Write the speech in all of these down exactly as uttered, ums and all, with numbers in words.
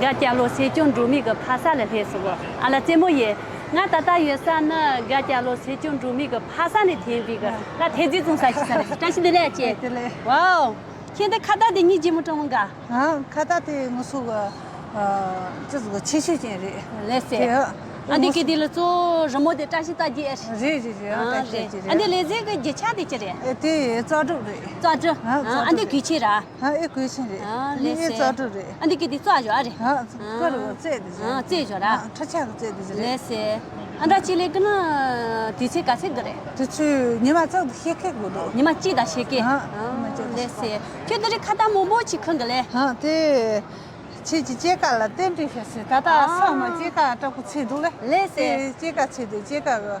དགའ་སྐྱ་ལོ་སེ་སྐྱོང་འབྲུག་མི་གི་ཕ་ས་ལ་སླེབས་སོང་། ཨ་ལ་རྩེད་མོ་ཡེ། ང་ད་ལྟ་ཡོད་ས་ནི་དགའ་སྐྱ་ལོ་སེ་སྐྱོང་འབྲུག་མི་གི་ཕ་ས་ནས་ཐོན་པའི་གི་ལ་ཐེ་ཛི་ཙུང་ས་ཞིག་ས་རེད། བཀྲ་ཤིས་བདེ་ལེགས་ཨ་ཅེ། བདེ་ལེགས། ཝའོ། ཁྱེད་འདི་ཁ་བཏགས་འདི་གཉིས་ཀྱི་མི་གྲངས་འགའ། ཨ། ཁ་བཏགས་དེ་ང་ཚོ་གི་ཨ། ཅི་ཟེར་གི་ཆེ་ཤོས་ཅན་རེད། ལགས་སེ། དེ་ཨ་འདི་ང་གི་འདི་ལ་གཙོ་བོ་རི་མོ་དེ་བཀྲ་ཤིས་རྟགས་བརྒྱད་ཨེ་རེད། རེད་རེད་རེད། ཨ་བཀྲ་ཤིས་རྟགས་བརྒྱད་རེད། ཨ་འདི་ལས་ཟེར་གི་རྒྱུ་ཆ་དེ་ཅི་རེད། ཨེ་དེ་རྩ་གྲུབ་རེད། རྩ་གྲུབ། ཨ་རྩ་ཨ་འདི་གྲུབ་གོས་ཆེན་ར། ཨ་ཨེ་གོས་ཆེན་རེད། ཨ་ལགས་ཨེ་སེ། རྩ་གྲུབ་རེད། ཨ་འདི་གི་འདི་རྩ་ཞོ་ཨ་རེད། ཨ་ཀ་རུ་རྩེ་དེ་ཟེར། ཨ་རྩེ་ཞོ་ར། ཨ་ཁྲ་ཆག་གི་རྩེ་དེ་ཟེར་རེད། ལགས་སེ། ཨ་འདྲ་ཅི་ལས་གི་ན་དུས་ཚོད་ག་ཚད་གི་རེད། དུས་ཚོད་ཉི་མ་རྩ་དུ་ཤེས་ཁེ་དགོས་འདུག་ཉི་མ་གཅིག་དང་ཤེས་ཁེ། ཨ་ཉི་མ་གཅིག་དང་ལགས་སེ། ཁྱོད་དེ་རིང་ཁ་བཏགས་མང་པོ་ཅིག་ཁུར་གི་ལས། ཨ་དེ། ཁྱེད་ཀྱི་སྐྱེས་སྐར་ལ་རྟེན་འབྲེལ་ཞུ་ཟེར། ད་ལྟ་ཨ། ས་མ་སྐྱེས་སྐར་ལྟ་བུ་ཚེ་འདུག་ལེ། ལགས་སེ། དེ་སྐྱེས་སྐར་ཚེ་འདུག་སྐྱེས་སྐར་གི་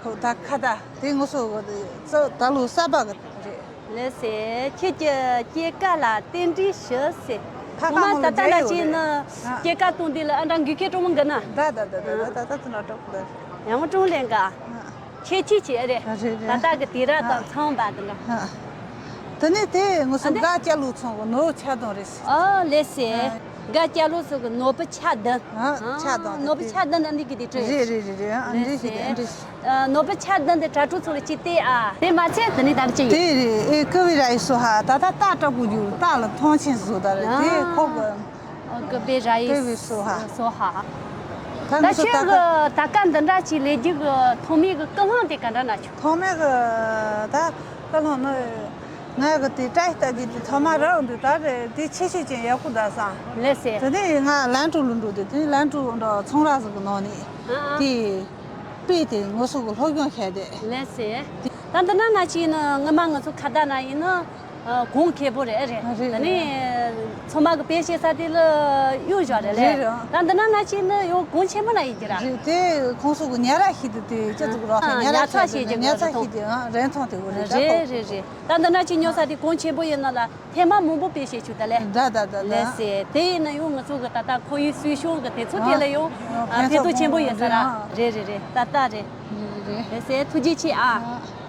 ཁོ་ད་ཁ་བཏགས་དེ་ངོ་སོ་གི་ད་ད་ལོ་གསར་པ་གི་རེད། ལགས་སེ། ཁྱེད་ཀྱི་སྐྱེས་སྐར་ལ་རྟེན་འབྲེལ་ཞུ་ཟེར། ཕ་ངོ་མ་ད་ལྟ་ན་ཅི་ནི་ཨ་སྐྱེས་སྐར་གཏོང་དུས་ལ་ཨ་འདྲ་འགུལ་སྐད་གྲོགས་མོ་འགི་ན། ད་ད་ད་ད་ད་ད་ད་ད་ད་ད་ཡང་མོ་ཀྲུང་ལེན་ག་ཨ། ཁྱེད་ཀྱིས་བྱས་རེད། རེད་རེད། ད་ལྟ་གི་དུས་རབས་དང་མཚུངས་པ་དེ་འདྲ། ཨ། དེ་ནས་དེ་ངོ་སོ་ཨ་འདི། དགའ་སྐྱ་ལོ་ཚང་གི་ནོར་བུ་ཆ་གདན་རེད། ཨ་ལགས་སེ། ཨ། དགའ་སྐྱ་ལོ་ཚང་གི་ནོར་བུ་ཆ་གདན། ཨ་ཆ་གདན་ནོར་བུ་ཆ་གདན་ཨ་འདི་གི་དེ་བྲིས། རེད་རེད་རེད་རེད། ཨ་འདི་ལགས་གི་སེ། འདི། ཨ་ནོར་བུ་ཆ་གདན་དེ་དྲ་གྲོགས་ཚོ་ལ་ཅིག་བལྟས་ཨ། དེ་མ་ཚད་དེ་ནས་ད་ཅི་ཡིན། དེ་རེད། ཨེ་ཀུ་བི་ར་ཡི་སོ་ཧ། ད་ད་རྟགས་དྲག་པོ་རྒྱུ་རྟགས་ལ་མཐོང་ཆེན་བཟོ་ད་རེད། དེ་ཨ་ཁོག་གི་ཨ་ཀུ་བི་ར་ཡི་ཀུ་བི་སོ་ཧ། སོ་ཧ། ད་ད་ང་ཚོ་ཁྱོད་ད་གི་ད་ག་འདི་འདྲ་ཅིག་ལས་རྒྱུ་གི་ཐོག་མའི་གི་ཀུན་སློང་དེ་ག་འདྲ་ན་ཆོག་ཐོག་མའི་གི་ད་ཀུན་སློང་ནི་ང་གི་དེ་བཀྲ་ཤིས་རྟགས་བརྒྱད་དེ་ཐོག་མ་རག་འདུག་ད་རེད་དེ་ཆེ་ཤོས་ཅན་ཡག་པོ་ད་སང་། ལགས་སེ། དེ་ནས་ང་ལན་ཀྲུའུ་ལུ་འགྲོ་དེ་དེ་ལན་ཀྲུའུ་འགྲོ་ཚོང་ར་ཟིག་གི་ནང་ནས་ཨ་ཨ། དེ་དཔེ་དེ་ངོ་སོ་གི་སློབ་སྦྱོང་བྱས་དེ། ལགས་སེ། ད་འདི་ན་ང་ཅི་ཡིན་ན་ངོ་མ་ང་ཚོ་ཁ་བརྡ་ན་ཡིན་ན། ཨ་གོང་ཁེ་པོ་རེད་རེད། རེད་ད་ནི་རེད། ཚང་མ་གི་དཔེ་བཤད་ས་དེ་ལ་གཡུག་བཞག་རེད་ལེ། རེད་རེད། ད་འདི་ན་ང་ཅི་ཡིན་ན་ཡང་གོང་ཆེན་པོ་ན་ཡིན་གྱི་ར། རེད་དེ་ཁོང་ཚོ་གི་ཉ་ར་ཤི་དུ་དེ་ཅི་ཚོ་གི་རོགས་ཨ་ཉ་ཉ་ར་ཚ་ཤི་ཤེས་ཀྱི་ཉ་ཚ་གི་ཤི་དེ་ཨ་རན་ཐང་དེ་བོ་རེད་ར་རེད་ཁོ། རེད་རེད། ད་འདི་ན་ཅི་ཉོ་ས་དེ་གོང་ཆེན་པོ་ཡིན་ན་ལ། ཐེངས་མ་མང་པོ་དཔེ་བཤད་བྱུང་ད་ལེ། ད་ད་ད་ད། ལགས་སེ། དེ་ཡིན་ན་ཡང་ང་ཚོ་གི་ད་ལྟ་ཁོར་ཡུག་སྲུང་སྐྱོང་གི་དེ་ཚོ་ཐད་ལ་ཡང་ཨ་ཕན་ཐོགས་ཆེན་པོ་ཡོད་ས་ར། རེད་རེད་རེད། ད་ལྟ་རེད། རེད་རེད། ལགས་སེ་ཐུགས་རྗེ་ཆེ་ཨ། ཨ།